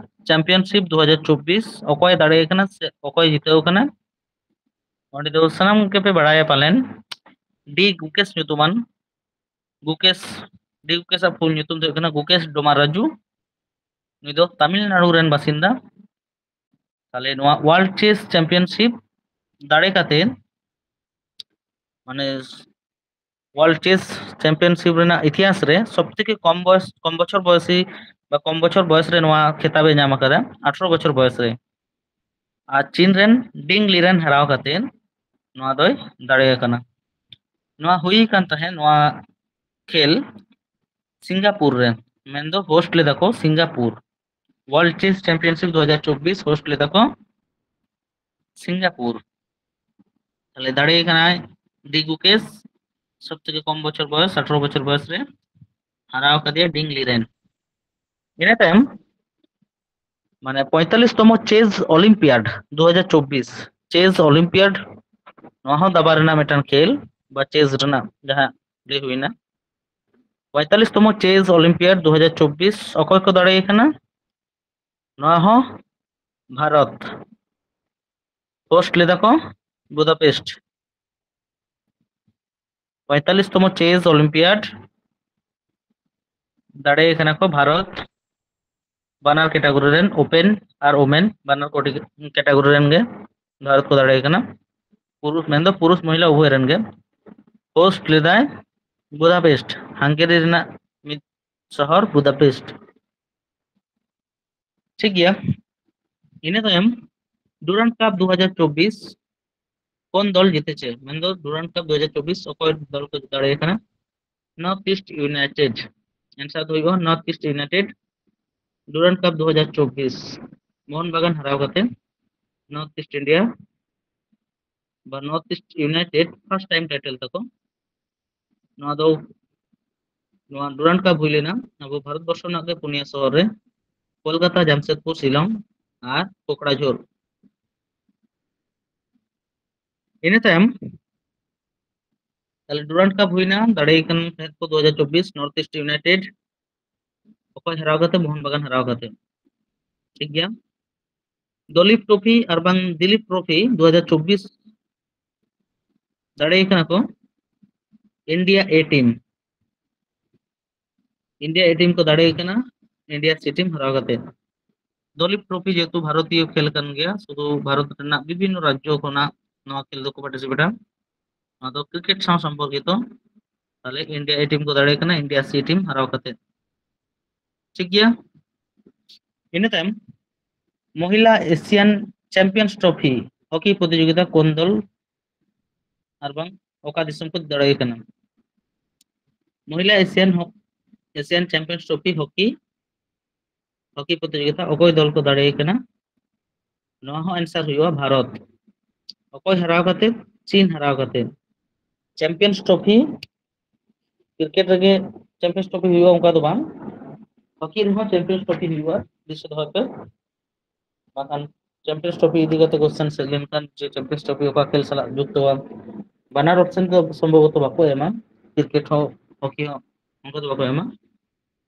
Championship ᱫᱩ ᱦᱟᱡᱟᱨ ᱪᱳᱵᱵᱤᱥ ᱚᱠᱚᱭ ᱫᱟᱲᱮ ᱟᱠᱟᱱᱟ ᱥᱮ ᱚᱠᱚᱭ ᱡᱤᱛᱟᱹᱣ ᱟᱠᱟᱱᱟ? ᱚᱸᱰᱮ ᱫᱚ ᱥᱟᱱᱟᱢ ᱜᱮᱯᱮ ᱵᱟᱲᱟᱭᱟ ᱯᱟᱞᱮᱱ, ᱰᱤ ᱜᱩᱠᱮᱥ ᱧᱩᱛᱩᱢᱟᱱ, ᱜᱩᱠᱮᱥ, ᱰᱤ ᱜᱩᱠᱮᱥ ᱟᱜ full ᱧᱩᱛᱩᱢ ᱫᱚ ᱦᱩᱭᱩᱜ ᱠᱟᱱᱟ ᱜᱩᱠᱮᱥ ᱰᱳᱢᱟᱨᱟᱡᱩ᱾ ᱱᱩᱭ ᱫᱚ ᱛᱟᱢᱤᱞᱱᱟᱲᱩ ᱨᱮᱱ ᱵᱟᱥᱤᱱᱫᱟ᱾ ᱛᱟᱦᱞᱮ ᱱᱚᱣᱟ World Chess Championship ᱫᱟᱲᱮ ᱠᱟᱛᱮ, ᱢᱟᱱᱮ World Chess Championship ᱨᱮᱱᱟᱜ ᱤᱛᱤᱦᱟᱥ ᱨᱮ ᱥᱚᱵ ᱛᱷᱮᱠᱮ ᱠᱚᱢ ᱵᱚᱭᱚᱥ, ᱠᱚᱢ ᱵᱚᱪᱷᱚᱨ ᱵᱚᱭᱚᱥᱤ ᱵᱟ ᱠᱚᱢ ᱵᱚᱪᱷᱚᱨ ᱵᱚᱭᱚᱥ ᱨᱮ ᱱᱚᱣᱟ ᱠᱷᱮᱛᱟᱵ ᱮ ᱧᱟᱢ ᱟᱠᱟᱫᱟ, ᱟᱴᱷᱨᱚ ᱵᱚᱪᱷᱚᱨ ᱵᱚᱭᱚᱥ ᱨᱮ᱾ ᱟᱨ ᱪᱤᱱ ᱨᱮᱱ ᱰᱤᱝ ᱞᱤ ᱨᱮᱱ ᱦᱟᱨᱟᱣ ᱠᱟᱛᱮ ᱱᱚᱣᱟ ᱫᱚᱭ ᱫᱟᱲᱮ ᱟᱠᱟᱱᱟ᱾ ᱱᱚᱣᱟ ᱦᱩᱭ ᱟᱠᱟᱱ ᱛᱟᱦᱮᱸᱫ, ᱱᱚᱣᱟ ᱠᱷᱮᱞ ᱥᱤᱝᱜᱟᱯᱩᱨ ᱨᱮ, ᱢᱮᱱᱫᱚ host ᱞᱮᱫᱟ ᱠᱚ ᱥᱤᱝᱜᱟᱯᱩᱨ᱾ World Chess Championship ᱫᱩ ᱦᱟᱡᱟᱨ ᱪᱳᱵᱵᱤᱥ host ᱞᱮᱫᱟ ᱠᱚ ᱥᱤᱝᱜᱟᱯᱩᱨ᱾ ᱛᱟᱦᱞᱮ ᱫᱟᱲᱮ ᱠᱟᱱᱟᱭ ᱰᱤ ᱜᱩᱠᱮᱥ, ᱥᱚᱵ ᱛᱷᱮᱠᱮ ᱠᱚᱢ ᱵᱚᱪᱷᱚᱨ ᱵᱚᱭᱚᱥ, ᱟᱴᱷᱨᱚ ᱵᱚᱪᱷᱚᱨ ᱵᱚᱭᱚᱥ ᱨᱮ ᱦᱟᱨᱟᱣ ᱠᱟᱫᱮᱭᱟ ᱰᱤᱝ ᱞᱤ ᱨᱮᱱ᱾ ᱤᱱᱟᱹ ᱛᱟᱭᱚᱢ ᱢᱟᱱᱮ ᱯᱚᱸᱭᱛᱟᱞᱞᱤᱥ ᱛᱚᱢᱚ Chess Olympiad ᱫᱩ ᱦᱟᱡᱟᱨ ᱪᱳᱵᱵᱤᱥ, Chess Olympiad, ᱱᱚᱣᱟ ᱦᱚᱸ ᱫᱟᱵᱟ ᱨᱮᱱᱟᱜ ᱢᱤᱫᱴᱟᱝ ᱠᱷᱮᱞ ᱵᱟ ᱪᱮᱥ ᱨᱮᱱᱟᱜ ᱡᱟᱦᱟᱸ ᱞᱟᱹᱭ ᱦᱩᱭᱱᱟ, ᱯᱚᱸᱭᱛᱟᱞᱞᱤᱥ ᱛᱚᱢᱚ Chess Olympiad ᱫᱩ ᱦᱟᱡᱟᱨ ᱪᱳᱵᱵᱤᱥ ᱚᱠᱚᱭ ᱠᱚ ᱫᱟᱲᱮ ᱠᱟᱱᱟ? ᱱᱚᱣᱟ ᱦᱚᱸ ᱵᱷᱟᱨᱚᱛ, host ᱞᱮᱫᱟ ᱠᱚ ᱵᱩᱫᱟᱯᱮᱥᱴ᱾ ᱯᱚᱸᱭᱛᱟᱞᱞᱤᱥ ᱛᱚᱢᱚ ᱪᱮᱥ ᱚᱞᱤᱢᱯᱤᱭᱟᱰ ᱫᱟᱲᱮ ᱠᱟᱱᱟ ᱠᱚ ᱵᱷᱟᱨᱚᱛ, ᱵᱟᱱᱟᱨ ᱠᱮᱴᱟᱜᱚᱨᱤ ᱨᱮᱱ, ᱳᱯᱮᱱ ᱟᱨ ᱳᱢᱮᱱ, ᱵᱟᱱᱟᱨ ᱠᱮᱴᱟᱜᱚᱨᱤ ᱨᱮᱱ ᱜᱮ ᱵᱷᱟᱨᱚᱛ ᱠᱚ ᱫᱟᱲᱮ ᱠᱟᱱᱟ᱾ ᱯᱩᱨᱩᱥ ᱢᱮᱱᱫᱚ ᱯᱩᱨᱩᱥ ᱢᱚᱦᱤᱞᱟ ᱩᱵᱷᱚᱭ ᱨᱮᱱ ᱜᱮ᱾ ᱦᱳᱥᱴ ᱞᱮᱫᱟᱭ ᱵᱩᱫᱟᱯᱮᱥᱴ, ᱦᱟᱝᱜᱮᱨᱤ ᱨᱮᱱᱟᱜ ᱢᱤᱫ ᱥᱚᱦᱚᱨ ᱵᱩᱫᱟᱯᱮᱥᱴ᱾ ᱴᱷᱤᱠ ᱜᱮᱭᱟ, ᱤᱱᱟᱹ ᱛᱟᱭᱚᱢ ᱰᱩᱨᱟᱱᱰ ᱠᱟᱯ ᱫᱩ ᱦᱟᱡᱟᱨ ᱪᱚᱵᱵᱤᱥ ᱠᱳᱱ ᱫᱚᱞ ᱡᱤᱛᱮᱪᱮ? ᱢᱮᱱᱫᱚ ᱰᱩᱨᱟᱱᱰ ᱠᱟᱯ ᱫᱩ ᱦᱟᱡᱟᱨ ᱪᱚᱵᱵᱤᱥ ᱚᱠᱚᱭ ᱫᱚᱞ ᱠᱚ ᱫᱟᱲᱮ ᱠᱟᱱᱟ? North East United. ᱮᱱᱥᱟᱨ ᱫᱚ ᱦᱩᱭᱩᱜᱼᱟ ᱱᱚᱨᱛᱷ ᱤᱥᱴ ᱤᱭᱩᱱᱟᱭᱴᱮᱰ᱾ ᱰᱩᱨᱟᱱᱰ ᱠᱟᱯ ᱫᱩ ᱦᱟᱡᱟᱨ ᱪᱚᱵᱵᱤᱥ ᱢᱳᱦᱚᱱ ᱵᱟᱜᱟᱱ ᱦᱟᱨᱟᱣ ᱠᱟᱛᱮ ᱱᱚᱨᱛᱷ ᱤᱥᱴ ᱤᱱᱰᱤᱭᱟ ᱵᱟ north East United first time title ᱛᱟᱠᱚ᱾ ᱱᱚᱣᱟ ᱫᱚ, ᱱᱚᱣᱟ ᱰᱩᱨᱟᱱᱰ ᱠᱟᱯ ᱦᱩᱭ ᱞᱮᱱᱟ ᱟᱵᱚ ᱵᱷᱟᱨᱚᱛ ᱵᱚᱨᱥᱚ ᱨᱮᱱᱟᱜ ᱜᱮ ᱯᱩᱱᱭᱟ ᱥᱚᱦᱚᱨ ᱨᱮ, ᱠᱳᱞᱠᱟᱛᱟ, ᱡᱟᱢᱥᱮᱫᱽᱯᱩᱨ, ᱥᱤᱞᱚᱝ ᱟᱨ ᱠᱳᱠᱲᱟᱡᱷᱳᱨ᱾ ᱤᱱᱟᱹ ᱛᱟᱭᱚᱢ ᱛᱟᱦᱞᱮ ᱰᱩᱨᱟᱱᱰ ᱠᱟᱯ ᱦᱩᱭᱱᱟ, ᱫᱟᱲᱮ ᱠᱟᱱ ᱛᱟᱦᱮᱸᱫ ᱠᱚ ᱫᱩ ᱦᱟᱡᱟᱨ ᱪᱚᱵᱵᱤᱥ ᱱᱚᱨᱛᱷ ᱤᱥᱴ ᱤᱭᱩᱱᱟᱭᱴᱮᱰ᱾ ᱚᱠᱚᱭ ᱦᱟᱨᱟᱣ ᱠᱟᱛᱮ? ᱢᱳᱦᱚᱱ ᱵᱟᱜᱟᱱ ᱦᱟᱨᱟᱣ ᱠᱟᱛᱮ᱾ ᱴᱷᱤᱠ ᱜᱮᱭᱟ, ᱫᱚᱞᱤᱯ ᱴᱨᱚᱯᱷᱤ ᱟᱨ ᱵᱟᱝ ᱫᱤᱞᱤᱯ ᱴᱨᱚᱯᱷᱤ ᱫᱩ ᱦᱟᱡᱟᱨ ᱪᱚᱵᱵᱤᱥ ᱫᱟᱲᱮ ᱠᱟᱱᱟ ᱠᱚ ᱤᱱᱰᱤᱭᱟ ᱮ ᱴᱤᱢ᱾ ᱤᱱᱰᱤᱭᱟ ᱮ ᱴᱤᱢ ᱠᱚ ᱫᱟᱲᱮ ᱠᱟᱱᱟ ᱤᱱᱰᱤᱭᱟ ᱥᱤ ᱴᱤᱢ ᱦᱟᱨᱟᱣ ᱠᱟᱛᱮ᱾ ᱫᱚᱞᱤᱯ ᱴᱨᱚᱯᱷᱤ ᱡᱮᱦᱮᱛᱩ ᱵᱷᱟᱨᱚᱛᱤᱭᱚ ᱠᱷᱮᱞ ᱠᱟᱱ ᱜᱮᱭᱟ, ᱥᱩᱫᱷᱩ ᱵᱷᱟᱨᱚᱛ ᱨᱮᱱᱟᱜ ᱵᱤᱵᱷᱤᱱᱱᱚ ᱨᱟᱡᱽᱡᱚ ᱠᱷᱚᱱᱟᱜ ᱱᱚᱣᱟ ᱠᱷᱮᱞ ᱫᱚᱠᱚ ᱯᱟᱨᱴᱤᱥᱤᱯᱮᱴᱟ᱾ ᱱᱚᱣᱟ ᱫᱚ ᱠᱨᱤᱠᱮᱴ ᱥᱟᱶ ᱥᱚᱢᱯᱚᱨᱠᱤᱛᱚ᱾ ᱛᱟᱦᱞᱮ ᱤᱱᱰᱤᱭᱟ ᱮ ᱴᱤᱢ ᱠᱚ ᱫᱟᱲᱮ ᱠᱟᱱᱟ ᱤᱱᱰᱤᱭᱟ ᱥᱤ ᱴᱤᱢ ᱦᱟᱨᱟᱣ ᱠᱟᱛᱮ᱾ ᱴᱷᱤᱠ ᱜᱮᱭᱟ, ᱤᱱᱟᱹ ᱛᱟᱭᱚᱢ ᱢᱚᱦᱤᱞᱟ ᱮᱥᱤᱭᱟᱱ ᱪᱟᱢᱯᱤᱭᱟᱱᱥ ᱴᱨᱚᱯᱷᱤ ᱦᱚᱠᱤ ᱯᱨᱚᱛᱤᱡᱳᱜᱤᱛᱟ ᱠᱳᱱ ᱫᱚᱞ ᱟᱨ ᱵᱟᱝ ᱚᱠᱟ ᱫᱤᱥᱚᱢ ᱠᱚ ᱫᱟᱲᱮ ᱠᱟᱱᱟ? ᱢᱚᱦᱤᱞᱟ ᱮᱥᱤᱭᱟᱱ ᱦᱚ-, Asian champions trophy hockey, hockey ᱯᱨᱚᱛᱤᱡᱳᱜᱤᱛᱟ ᱚᱠᱚᱭ ᱫᱚᱞ ᱠᱚ ᱫᱟᱲᱮ ᱠᱟᱱᱟ? ᱱᱚᱣᱟ ᱦᱚᱸ ᱮᱱᱥᱟᱨ ᱦᱩᱭᱩᱜᱼᱟ ᱵᱷᱟᱨᱚᱛ᱾ ᱚᱠᱚᱭ ᱦᱟᱨᱟᱣ ᱠᱟᱛᱮ? ᱪᱤᱱ ᱦᱟᱨᱟᱣ ᱠᱟᱛᱮ᱾ ᱪᱟᱢᱯᱤᱭᱟᱱᱥ ᱴᱨᱚᱯᱷᱤ, ᱠᱨᱤᱠᱮᱴ ᱨᱮᱜᱮ ᱪᱟᱢᱯᱤᱭᱟᱱᱥ ᱴᱨᱚᱯᱷᱤ ᱦᱩᱭᱩᱜᱼᱟ ᱚᱱᱠᱟ ᱫᱚ ᱵᱟᱝ, ᱦᱚᱠᱤ ᱨᱮᱦᱚᱸ ᱪᱟᱢᱯᱤᱭᱟᱱᱥ ᱴᱨᱚᱯᱷᱤ ᱦᱩᱭᱩᱜᱼᱟ, ᱫᱤᱥᱟᱹ ᱫᱚᱦᱚᱭ ᱯᱮ᱾ ᱵᱟᱠᱷᱟᱱ ᱪᱟᱢᱯᱤᱭᱟᱱᱥ ᱴᱨᱚᱯᱷᱤ ᱤᱫᱤ ᱠᱟᱛᱮ ᱠᱚᱥᱪᱮᱱ ᱦᱮᱡ ᱞᱮᱱᱠᱷᱟᱱ ᱡᱮ ᱪᱟᱢᱯᱤᱭᱟᱱᱥ ᱴᱨᱚᱯᱷᱤ ᱚᱠᱟ ᱠᱷᱮᱞ ᱥᱟᱞᱟᱜ ᱡᱩᱠᱛᱚᱣᱟ, ᱵᱟᱱᱟᱨ ᱚᱯᱥᱮᱱ ᱫᱚ ᱥᱚᱢᱵᱷᱚᱵᱚᱛᱚ ᱵᱟᱠᱚ ᱮᱢᱟ, ᱠᱨᱤᱠᱮᱴ ᱦᱚᱸ ᱦᱚᱠᱤ ᱦᱚᱸ ᱚᱱᱠᱟ ᱫᱚ ᱵᱟᱠᱚ ᱮᱢᱟ᱾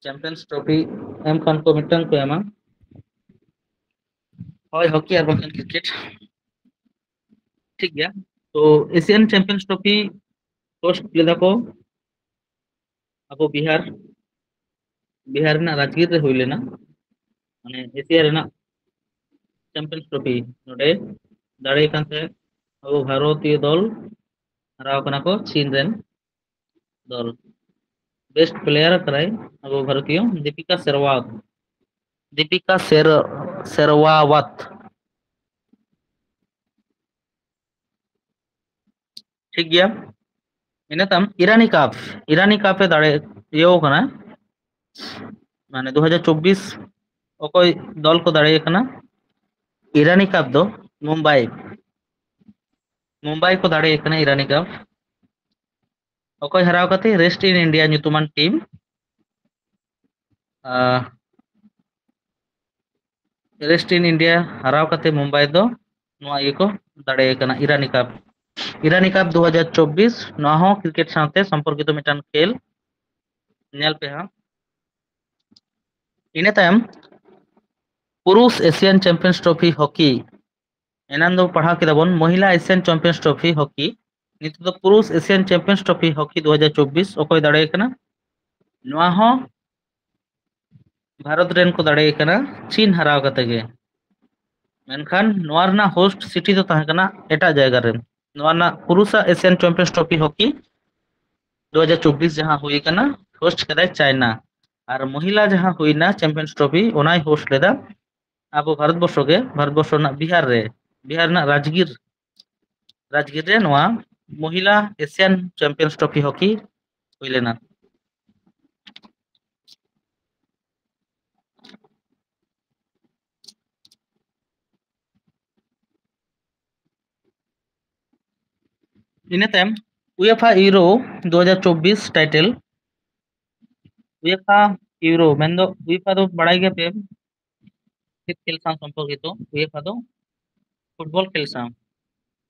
ᱪᱟᱢᱯᱤᱭᱟᱱᱥ ᱴᱨᱚᱯᱷᱤ ᱮᱢ ᱠᱷᱟᱱ ᱠᱚ ᱢᱤᱫᱴᱟᱝ ᱠᱚ ᱮᱢᱟ, ᱦᱳᱭ ᱦᱚᱠᱤ ᱟᱨ ᱵᱟᱝᱠᱷᱟᱱ ᱠᱨᱤᱠᱮᱴ᱾ ᱴᱷᱤᱠ ᱜᱮᱭᱟ, ᱛᱚ ᱮᱥᱤᱭᱟᱱ ᱪᱟᱢᱯᱤᱭᱟᱱᱥ ᱴᱨᱚᱯᱷᱤ ᱦᱳᱥᱴ ᱞᱮᱫᱟ ᱠᱚ ᱟᱵᱚ ᱵᱤᱦᱟᱨ, ᱵᱤᱦᱟᱨ ᱨᱮᱱᱟᱜ ᱨᱟᱡᱽᱜᱤᱨ ᱨᱮ ᱦᱩᱭ ᱞᱮᱱᱟ, ᱢᱟᱱᱮ ᱮᱥᱤᱭᱟ ᱨᱮᱱᱟᱜ ᱪᱟᱢᱯᱤᱭᱟᱱᱥ ᱴᱨᱚᱯᱷᱤ᱾ ᱱᱚᱰᱮ ᱫᱟᱲᱮ ᱠᱟᱱ ᱛᱟᱦᱮᱸᱫ ᱟᱵᱚ ᱵᱷᱟᱨᱚᱛᱤᱭᱚ ᱫᱚᱞ, ᱦᱟᱨᱟᱣ ᱠᱟᱱᱟ ᱠᱚ ᱪᱤᱱ ᱨᱮᱱ ᱫᱚᱞ᱾ ᱵᱮᱥᱴ ᱯᱞᱮᱭᱟᱨ ᱠᱟᱱᱟᱭ ᱟᱵᱚ ᱵᱷᱟᱨᱚᱛᱤᱭᱚ ᱫᱤᱯᱤᱠᱟ ᱥᱮᱨᱣᱟᱛ, ᱫᱤᱯᱤᱠᱟ ᱥᱮᱨ ᱥᱮᱨᱣᱟᱣᱟᱛ᱾ ᱴᱷᱤᱠ ᱜᱮᱭᱟ᱾ ᱤᱱᱟᱹ ᱛᱟᱭᱚᱢ ᱤᱨᱟᱱᱤ ᱠᱟᱯ, ᱤᱨᱟᱱᱤ ᱠᱟᱯ ᱮ ᱫᱟᱲᱮ ᱤᱭᱟᱹᱣ ᱠᱟᱱᱟ, ᱢᱟᱱᱮ ᱫᱩ ᱦᱟᱡᱟᱨ ᱪᱚᱵᱵᱤᱥ ᱚᱠᱚᱭ ᱫᱚᱞ ᱠᱚ ᱫᱟᱲᱮᱭᱟᱜ ᱠᱟᱱᱟ? ᱤᱨᱟᱱᱤ ᱠᱟᱯ ᱫᱚ ᱢᱩᱢᱵᱟᱭ, ᱢᱩᱢᱵᱟᱭ ᱠᱚ ᱫᱟᱲᱮᱭᱟᱜ ᱠᱟᱱᱟ ᱤᱨᱟᱱᱤ ᱠᱟᱯ᱾ ᱚᱠᱚᱭ ᱦᱟᱨᱟᱣ ᱠᱟᱛᱮ? ᱨᱮᱥᱴ ᱤᱱ ᱤᱱᱰᱤᱭᱟ ᱧᱩᱛᱩᱢᱟᱱ ᱴᱤᱢ᱾ ᱨᱮᱥᱴ ᱤᱱ ᱤᱱᱰᱤᱭᱟ ᱦᱟᱨᱟᱣ ᱠᱟᱛᱮ ᱢᱩᱢᱵᱟᱭ ᱫᱚ ᱱᱚᱣᱟ ᱤᱭᱟᱹ ᱠᱚ ᱫᱟᱲᱮ ᱠᱟᱱᱟ, ᱤᱨᱟᱱᱤ ᱠᱟᱯ᱾ ᱤᱨᱟᱱᱤ ᱠᱟᱯ ᱫᱩ ᱦᱟᱡᱟᱨ ᱪᱚᱵᱵᱤᱥ, ᱱᱚᱣᱟ ᱦᱚᱸ ᱠᱨᱤᱠᱮᱴ ᱥᱟᱶᱛᱮ ᱥᱚᱢᱯᱚᱨᱠᱤᱛᱚ ᱢᱤᱫᱴᱟᱝ ᱠᱷᱮᱞ᱾ ᱧᱮᱞ ᱯᱮ ᱦᱟᱸᱜ᱾ ᱤᱱᱟᱹ ᱛᱟᱭᱚᱢ ᱯᱩᱨᱩᱥ ᱮᱥᱤᱭᱟᱱ ᱪᱟᱢᱯᱤᱭᱟᱱᱥ ᱴᱨᱚᱯᱷᱤ ᱦᱚᱠᱤ, ᱮᱱᱟᱱ ᱫᱚ ᱯᱟᱲᱦᱟᱣ ᱠᱮᱫᱟ ᱵᱚᱱ ᱢᱚᱦᱤᱞᱟ ᱮᱥᱤᱭᱟᱱ ᱪᱟᱢᱯᱤᱭᱟᱱᱥ ᱴᱨᱚᱯᱷᱤ ᱦᱚᱠᱤ, ᱱᱤᱛᱚᱜ ᱫᱚ ᱯᱩᱨᱩᱥ ᱮᱥᱤᱭᱟᱱ ᱪᱟᱢᱯᱤᱭᱟᱱᱥ ᱴᱨᱚᱯᱷᱤ ᱦᱚᱠᱤ ᱫᱩ ᱦᱟᱡᱟᱨ ᱪᱚᱵᱵᱤᱥ ᱚᱠᱚᱭ ᱫᱟᱲᱮ ᱠᱟᱱᱟ? ᱱᱚᱣᱟ ᱦᱚᱸ ᱵᱷᱟᱨᱚᱛ ᱨᱮᱱ ᱠᱚ ᱫᱟᱲᱮ ᱠᱟᱱᱟ ᱪᱤᱱ ᱦᱟᱨᱟᱣ ᱠᱟᱛᱮ ᱜᱮ᱾ ᱢᱮᱱᱠᱷᱟᱱ ᱱᱚᱣᱟ ᱨᱮᱱᱟᱜ ᱦᱳᱥᱴ ᱥᱤᱴᱤ ᱫᱚ ᱛᱟᱦᱮᱸ ᱠᱟᱱᱟ ᱮᱴᱟᱜ ᱡᱟᱭᱜᱟ ᱨᱮ᱾ ᱱᱚᱣᱟ ᱨᱮᱱᱟᱜ ᱯᱩᱨᱩᱥᱟᱜ ᱮᱥᱤᱭᱟᱱ ᱪᱟᱢᱯᱤᱭᱟᱱᱥ ᱴᱨᱚᱯᱷᱤ ᱦᱚᱠᱤ ᱫᱩ ᱦᱟᱡᱟᱨ ᱪᱚᱵᱵᱤᱥ ᱡᱟᱦᱟᱸ ᱦᱩᱭ ᱠᱟᱱᱟ, ᱦᱳᱥᱴ ᱠᱟᱫᱟᱭ ᱪᱟᱭᱱᱟ᱾ ᱟᱨ ᱢᱚᱦᱤᱞᱟ ᱡᱟᱦᱟᱸ ᱦᱩᱭᱱᱟ ᱪᱟᱢᱯᱤᱭᱟᱱᱥ ᱴᱨᱚᱯᱷᱤ, ᱚᱱᱟᱭ ᱦᱳᱥᱴ ᱞᱮᱫᱟ ᱟᱵᱚ ᱵᱷᱟᱨᱚᱛ ᱵᱚᱨᱥᱚ ᱜᱮ, ᱵᱷᱟᱨᱚᱛ ᱵᱚᱨᱥᱚ ᱨᱮᱱᱟᱜ ᱵᱤᱦᱟᱨ ᱨᱮ, ᱵᱤᱦᱟᱨ ᱨᱮᱱᱟᱜ ᱨᱟᱡᱽᱜᱤᱨ, ᱨᱟᱡᱽᱜᱤᱨ ᱨᱮ ᱱᱚᱣᱟ ᱢᱚᱦᱤᱞᱟ ᱮᱥᱤᱭᱟᱱ ᱪᱟᱢᱯᱤᱭᱟᱱᱥ ᱴᱨᱚᱯᱷᱤ ᱦᱚᱠᱤ ᱦᱩᱭ ᱞᱮᱱᱟ᱾ ᱤᱱᱟᱹ ᱛᱟᱭᱚᱢ ᱩᱭᱮᱯᱷᱟ ᱤᱭᱩᱨᱳ ᱫᱩ ᱦᱟᱡᱟᱨ ᱪᱚᱵᱵᱤᱥ ᱴᱟᱭᱴᱮᱞ᱾ ᱩᱭᱮᱯᱷᱟ ᱤᱭᱩᱨᱳ ᱢᱮᱱᱫᱚ ᱩᱭᱮᱯᱷᱟ ᱫᱚ ᱵᱟᱲᱟᱭ ᱜᱮᱭᱟᱯᱮ ᱪᱮᱫ ᱠᱷᱮᱞ ᱥᱟᱶ ᱥᱚᱢᱯᱚᱨᱠᱤᱛᱚ? ᱩᱭᱮᱯᱷᱟ ᱫᱚ ᱯᱷᱩᱴᱵᱚᱞ ᱠᱷᱮᱞ ᱥᱟᱶ᱾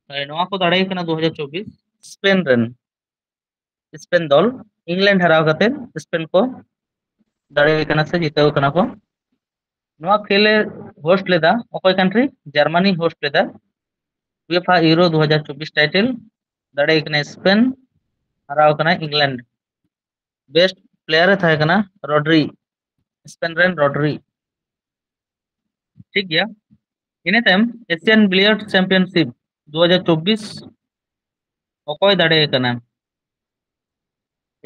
ᱛᱟᱦᱞᱮ ᱱᱚᱣᱟ ᱠᱚ ᱫᱟᱲᱮ ᱠᱟᱱᱟ ᱫᱩ ᱦᱟᱡᱟᱨ ᱪᱚᱵᱵᱤᱥ ᱥᱯᱮᱱ ᱨᱮᱱ, ᱥᱯᱮᱱ ᱫᱚᱞ ᱤᱝᱞᱮᱱᱰ ᱦᱟᱨᱟᱣ ᱠᱟᱛᱮ ᱥᱯᱮᱱ ᱠᱚ ᱫᱟᱲᱮ ᱠᱟᱱᱟ ᱥᱮ ᱡᱤᱛᱟᱹᱣ ᱠᱟᱱᱟ ᱠᱚ᱾ ᱱᱚᱣᱟ ᱠᱷᱮᱞ ᱮ ᱦᱳᱥᱴ ᱞᱮᱫᱟ ᱚᱠᱚᱭ ᱠᱟᱱᱴᱨᱤ? ᱡᱟᱨᱢᱟᱱᱤ ᱦᱳᱥᱴ ᱞᱮᱫᱟ᱾ ᱩᱭᱮᱯᱷᱟ ᱤᱭᱩᱨᱳ ᱫᱩ ᱦᱟᱡᱟᱨ ᱪᱚᱵᱵᱤᱥ ᱴᱟᱭᱴᱮᱞ ᱫᱟᱲᱮ ᱠᱟᱱᱟ ᱥᱯᱮᱱ᱾ ᱦᱟᱨᱟᱣ ᱠᱟᱱᱟ ᱤᱝᱞᱮᱱᱰ᱾ ᱵᱮᱥᱴ ᱯᱞᱮᱭᱟᱨ ᱮ ᱛᱟᱦᱮᱸ ᱠᱟᱱᱟ ᱨᱚᱰᱨᱤ, ᱥᱯᱮᱱ ᱨᱮᱱ ᱨᱚᱰᱨᱤ᱾ ᱴᱷᱤᱠ ᱜᱮᱭᱟ, ᱤᱱᱟᱹ ᱛᱟᱭᱚᱢ ᱮᱥᱤᱭᱟᱱ ᱵᱤᱞᱤᱭᱟᱨᱰ ᱪᱟᱢᱯᱤᱭᱟᱱᱥᱤᱯ ᱫᱩ ᱦᱟᱡᱟᱨ ᱪᱚᱵᱵᱤᱥ ᱚᱠᱚᱭ ᱫᱟᱲᱮ ᱟᱠᱟᱱᱟ?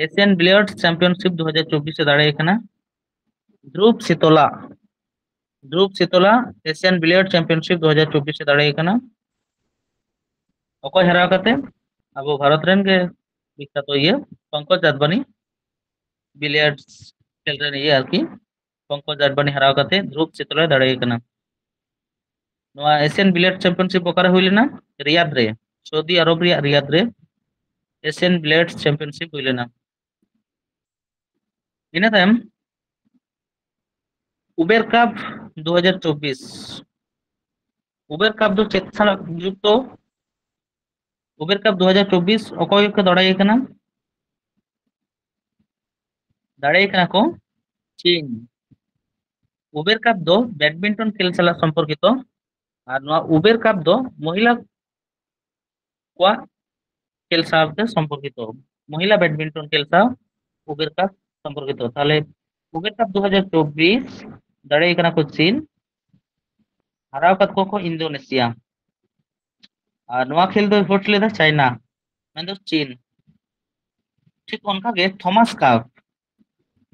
ᱮᱥᱤᱭᱟᱱ ᱵᱤᱞᱤᱭᱟᱨᱰ ᱪᱟᱢᱯᱤᱭᱟᱱᱥᱤᱯ ᱫᱩ ᱦᱟᱡᱟᱨ ᱪᱚᱵᱵᱤᱥ ᱮ ᱫᱟᱲᱮ ᱟᱠᱟᱱᱟ ᱫᱷᱨᱩᱵ ᱥᱤᱛᱚᱞᱟ᱾ ᱫᱷᱨᱩᱵ ᱥᱤᱛᱚᱞᱟ ᱮᱥᱤᱭᱟᱱ ᱵᱤᱞᱤᱭᱟᱨᱰ ᱪᱟᱢᱯᱤᱭᱟᱱᱥᱤᱯ ᱫᱩ ᱦᱟᱡᱟᱨ ᱪᱚᱵᱵᱤᱥ ᱮ ᱫᱟᱲᱮ ᱟᱠᱟᱱᱟ᱾ ᱚᱠᱚᱭ ᱦᱟᱨᱟᱣ ᱠᱟᱛᱮ? ᱟᱵᱚ ᱵᱷᱟᱨᱚᱛ ᱨᱮᱱ ᱜᱮ ᱵᱤᱠᱠᱷᱟᱛᱚ ᱤᱭᱟᱹ ᱯᱚᱝᱠᱚᱡᱽ ᱟᱫᱵᱟᱱᱤ, ᱵᱤᱞᱤᱭᱟᱨᱰ ᱠᱷᱮᱞ ᱨᱮᱱ ᱤᱭᱟᱹ ᱟᱨᱠᱤ, ᱯᱚᱝᱠᱚᱡᱽ ᱟᱫᱵᱟᱱᱤ ᱦᱟᱨᱟᱣ ᱠᱟᱛᱮ ᱫᱷᱨᱩᱵ ᱥᱤᱛᱚᱞᱟᱭ ᱫᱟᱲᱮ ᱟᱠᱟᱱᱟ᱾ ᱱᱚᱣᱟ ᱮᱥᱤᱭᱟᱱ ᱵᱤᱞᱤᱭᱟᱨᱰ ᱪᱟᱢᱯᱤᱭᱟᱱᱥᱤᱯ ᱚᱠᱟᱨᱮ ᱦᱩᱭ ᱞᱮᱱᱟ? ᱨᱤᱭᱟᱫ ᱨᱮ, ᱥᱳᱫᱤ ᱟᱨᱚᱵ ᱨᱮᱭᱟᱜ ᱨᱤᱭᱟᱫ ᱨᱮ ᱮᱥᱤᱭᱟᱱ ᱵᱤᱞᱤᱭᱟᱨᱰ ᱪᱟᱢᱯᱤᱭᱟᱱᱥᱤᱯ ᱦᱩᱭ ᱞᱮᱱᱟ᱾ ᱤᱱᱟᱹ ᱛᱟᱭᱚᱢ ᱩᱵᱮᱨ ᱠᱟᱯ ᱫᱩ ᱦᱟᱡᱟᱨ ᱪᱚᱵᱵᱤᱥ, ᱩᱵᱮᱨ ᱠᱟᱯ ᱫᱚ ᱪᱮᱫ ᱥᱟᱞᱟᱜ ᱡᱩᱠᱛᱚ? ᱩᱵᱮᱨ ᱠᱟᱯ ᱫᱩ ᱦᱟᱡᱟᱨ ᱪᱚᱵᱵᱤᱥ ᱚᱠᱚᱭ ᱠᱚ ᱫᱟᱲᱮ ᱠᱟᱱᱟ? ᱫᱟᱲᱮ ᱠᱟᱱᱟ ᱠᱚ ᱪᱤᱱ᱾ ᱩᱵᱮᱨ ᱠᱟᱯ ᱫᱚ ᱵᱮᱰᱢᱤᱱᱴᱚᱱ ᱠᱷᱮᱞ ᱥᱟᱞᱟᱜ ᱥᱚᱢᱯᱚᱨᱠᱤᱛᱚ, ᱟᱨ ᱱᱚᱣᱟ ᱩᱵᱮᱨ ᱠᱟᱯ ᱫᱚ ᱢᱚᱦᱤᱞᱟ ᱠᱚᱣᱟᱜ ᱠᱷᱮᱞ ᱥᱟᱶᱛᱮ ᱥᱚᱢᱯᱚᱨᱠᱤᱛᱚ, ᱢᱚᱦᱤᱞᱟ ᱵᱮᱰᱢᱤᱱᱴᱚᱱ ᱠᱷᱮᱞ ᱥᱟᱶ ᱩᱵᱮᱨ ᱠᱟᱯ ᱥᱚᱢᱯᱚᱨᱠᱤᱛᱚ᱾ ᱛᱟᱦᱞᱮ ᱩᱵᱮᱨ ᱠᱟᱯ ᱫᱩ ᱦᱟᱡᱟᱨ ᱪᱚᱵᱵᱤᱥ ᱫᱟᱲᱮ ᱠᱟᱱᱟ ᱠᱚ ᱪᱤᱱ, ᱦᱟᱨᱟᱣ ᱠᱟᱫ ᱠᱚᱣᱟ ᱠᱚ ᱤᱱᱫᱳᱱᱮᱥᱤᱭᱟ᱾ ᱟᱨ ᱱᱚᱣᱟ ᱠᱷᱮᱞ ᱫᱚᱭ ᱦᱳᱥᱴ ᱞᱮᱫᱟ ᱪᱟᱭᱱᱟ, ᱢᱮᱱᱫᱚ ᱪᱤᱱ᱾ ᱴᱷᱤᱠ ᱚᱱᱠᱟᱜᱮ ᱛᱷᱚᱢᱟᱥ ᱠᱟᱯ,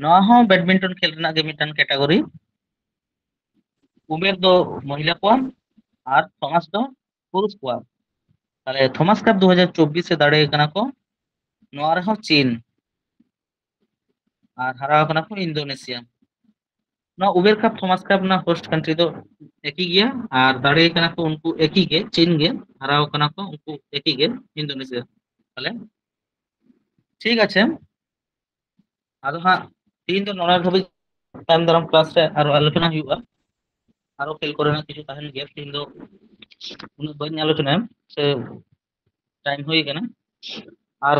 ᱱᱚᱣᱟ ᱦᱚᱸ ᱵᱮᱰᱢᱤᱱᱴᱚᱱ ᱠᱷᱮᱞ ᱨᱮᱱᱟᱜ ᱜᱮ ᱢᱤᱫᱴᱟᱝ ᱠᱮᱴᱟᱜᱚᱨᱤ᱾ ᱩᱢᱮᱨ ᱫᱚ ᱢᱚᱦᱤᱞᱟ ᱠᱚᱣᱟᱜ ᱟᱨ ᱛᱷᱚᱢᱟᱥ ᱫᱚ ᱯᱩᱨᱩᱥ ᱠᱚᱣᱟᱜ᱾ ᱛᱟᱦᱞᱮ ᱛᱷᱚᱢᱟᱥ ᱠᱟᱯ ᱫᱩ ᱦᱟᱡᱟᱨ ᱪᱚᱵᱵᱤᱥ ᱮ ᱫᱟᱲᱮ ᱠᱟᱱᱟ ᱠᱚ, ᱱᱚᱣᱟ ᱨᱮᱦᱚᱸ ᱪᱤᱱ, ᱟᱨ ᱦᱟᱨᱟᱣ ᱠᱟᱱᱟ ᱠᱚ ᱤᱱᱫᱳᱱᱮᱥᱤᱭᱟ᱾ ᱱᱚᱣᱟ ᱩᱵᱮᱨ ᱠᱟᱯ ᱛᱷᱚᱢᱟᱥ ᱠᱟᱯ ᱨᱮᱱᱟᱜ ᱦᱳᱥᱴ ᱠᱟᱱᱴᱨᱤ ᱫᱚ ᱮᱠᱤ ᱜᱮᱭᱟ, ᱟᱨ ᱫᱟᱲᱮ ᱠᱟᱱᱟ ᱠᱚ ᱩᱱᱠᱩ ᱮᱠᱤ ᱜᱮ, ᱪᱤᱱ ᱜᱮ, ᱦᱟᱨᱟᱣ ᱠᱟᱱᱟ ᱠᱚ ᱩᱱᱠᱩ ᱮᱠᱤ ᱜᱮ, ᱤᱱᱫᱳᱱᱮᱥᱤᱭᱟ᱾ ᱛᱟᱦᱞᱮ ᱴᱷᱤᱠ ᱟᱪᱷᱮ, ᱟᱫᱚ ᱦᱟᱸᱜ ᱛᱤᱦᱤᱧ ᱫᱚ ᱱᱚᱰᱮ ᱫᱷᱟᱹᱵᱤᱡ, ᱛᱟᱭᱚᱢ ᱫᱟᱨᱟᱢ ᱠᱞᱟᱥ ᱨᱮ ᱟᱨᱚ ᱟᱞᱳᱪᱚᱱᱟ ᱦᱩᱭᱩᱜᱼᱟ᱾ ᱟᱨᱚ ᱠᱷᱮᱞ ᱠᱚᱨᱮᱱᱟᱜ ᱠᱤᱪᱷᱩ ᱛᱟᱦᱮᱱ ᱜᱮᱭᱟ, ᱛᱤᱦᱤᱧ ᱫᱚ ᱩᱱᱟᱹᱜ ᱵᱟᱹᱧ ᱟᱞᱳᱪᱚᱱᱟᱭᱟ, ᱥᱮ ᱴᱟᱭᱤᱢ ᱦᱩᱭ ᱠᱟᱱᱟ᱾ ᱟᱨ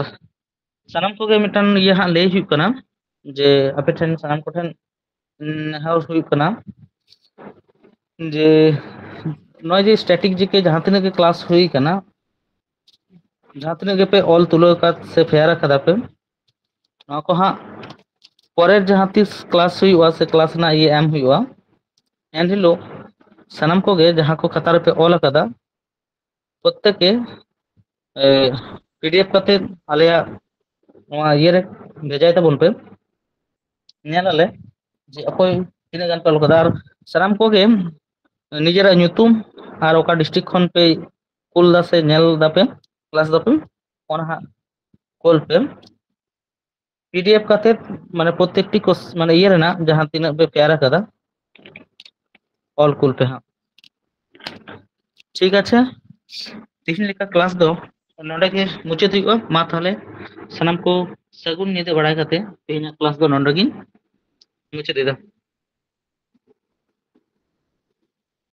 ᱥᱟᱱᱟᱢ ᱠᱚᱜᱮ ᱢᱤᱫᱴᱟᱝ ᱤᱭᱟᱹ ᱦᱟᱸᱜ ᱞᱟᱹᱭ ᱦᱩᱭᱩᱜ ᱠᱟᱱᱟ, ᱡᱮ ᱟᱯᱮ ᱴᱷᱮᱱ, ᱥᱟᱱᱟᱢ ᱠᱚᱴᱷᱮᱱ ᱱᱮᱦᱚᱨ ᱦᱩᱭᱩᱜ ᱠᱟᱱᱟ ᱡᱮ ᱱᱚᱜᱼᱚᱭ ᱡᱮ ᱥᱴᱮᱴᱤᱠ ᱡᱤᱠᱮ ᱡᱟᱦᱟᱸ ᱛᱤᱱᱟᱹᱜ ᱜᱮ ᱠᱞᱟᱥ ᱦᱩᱭ ᱠᱟᱱᱟ, ᱡᱟᱦᱟᱸ ᱛᱤᱱᱟᱹᱜ ᱜᱮᱯᱮ ᱚᱞ ᱛᱩᱞᱟᱹᱣ ᱟᱠᱟᱫ ᱥᱮ ᱯᱷᱮᱭᱟᱨ ᱟᱠᱟᱫᱟ ᱯᱮ, ᱱᱚᱣᱟ ᱠᱚ ᱦᱟᱸᱜ ᱯᱚᱨᱮᱨ ᱡᱟᱦᱟᱸ ᱛᱤᱥ ᱠᱞᱟᱥ ᱦᱩᱭᱩᱜᱼᱟ ᱥᱮ ᱠᱞᱟᱥ ᱨᱮᱱᱟᱜ ᱤᱭᱟᱹ ᱮᱢ ᱦᱩᱭᱩᱜᱼᱟ, ᱮᱱ ᱦᱤᱞᱳᱜ ᱥᱟᱱᱟᱢ ᱠᱚᱜᱮ ᱡᱟᱦᱟᱸ ᱠᱚ ᱠᱷᱟᱛᱟ ᱨᱮᱯᱮ ᱚᱞ ᱟᱠᱟᱫᱟ, ᱯᱨᱚᱛᱛᱮᱠ ᱜᱮ ᱯᱤᱰᱤᱮᱯᱷ ᱠᱟᱛᱮ ᱟᱞᱮᱭᱟᱜ ᱱᱚᱣᱟ ᱤᱭᱟᱹ ᱨᱮ ᱵᱷᱮᱡᱟᱭ ᱛᱟᱵᱚᱱ ᱯᱮ᱾ ᱧᱮᱞ ᱟᱞᱮ ᱡᱮ ᱚᱠᱚᱭ ᱛᱤᱱᱟᱹᱜ ᱜᱟᱱ ᱯᱮ ᱚᱞ ᱠᱟᱫᱟ, ᱟᱨ ᱥᱟᱱᱟᱢ ᱠᱚᱜᱮ ᱱᱤᱡᱮᱨᱟᱜ ᱧᱩᱛᱩᱢ ᱟᱨ ᱚᱠᱟ ᱰᱤᱥᱴᱨᱤᱠᱴ ᱠᱷᱚᱱ ᱯᱮ ᱠᱩᱞ ᱫᱟ ᱥᱮ ᱧᱮᱞ ᱫᱟᱯᱮ, ᱠᱞᱟᱥ ᱫᱟᱯᱮ, ᱚᱱᱟ ᱦᱟᱸᱜ ᱠᱩᱞ ᱯᱮ᱾ ᱯᱤᱰᱤᱮᱯᱷ ᱠᱟᱛᱮ, ᱢᱟᱱᱮ ᱯᱨᱚᱛᱮᱠᱴᱤ ᱠᱳᱥ ᱢᱟᱱᱮ ᱤᱭᱟᱹ ᱨᱮᱱᱟᱜ ᱡᱟᱦᱟᱸ ᱛᱤᱱᱟᱹᱜ ᱯᱮ ᱯᱷᱮᱭᱟᱨ ᱟᱠᱟᱫᱟ, ᱚᱞ ᱠᱩᱞ ᱯᱮ ᱦᱟᱸᱜ᱾ ᱴᱷᱤᱠ ᱟᱪᱷᱮ, ᱛᱤᱦᱤᱧ ᱞᱮᱠᱟ ᱠᱞᱟᱥ ᱫᱚ ᱱᱚᱰᱮ ᱜᱮ ᱢᱩᱪᱟᱹᱫ ᱦᱩᱭᱩᱜᱼᱟ᱾ ᱢᱟ ᱛᱟᱦᱚᱞᱮ ᱥᱟᱱᱟᱢ ᱠᱚ ᱥᱟᱹᱜᱩᱱ ᱧᱤᱫᱟᱹ ᱵᱟᱲᱟᱭ ᱠᱟᱛᱮ ᱛᱮᱦᱮᱧᱟᱜ ᱠᱞᱟᱥ ᱫᱚ ᱱᱚᱰᱮ ᱜᱤᱧ ᱢᱩᱪᱟᱹᱫ ᱮᱫᱟ᱾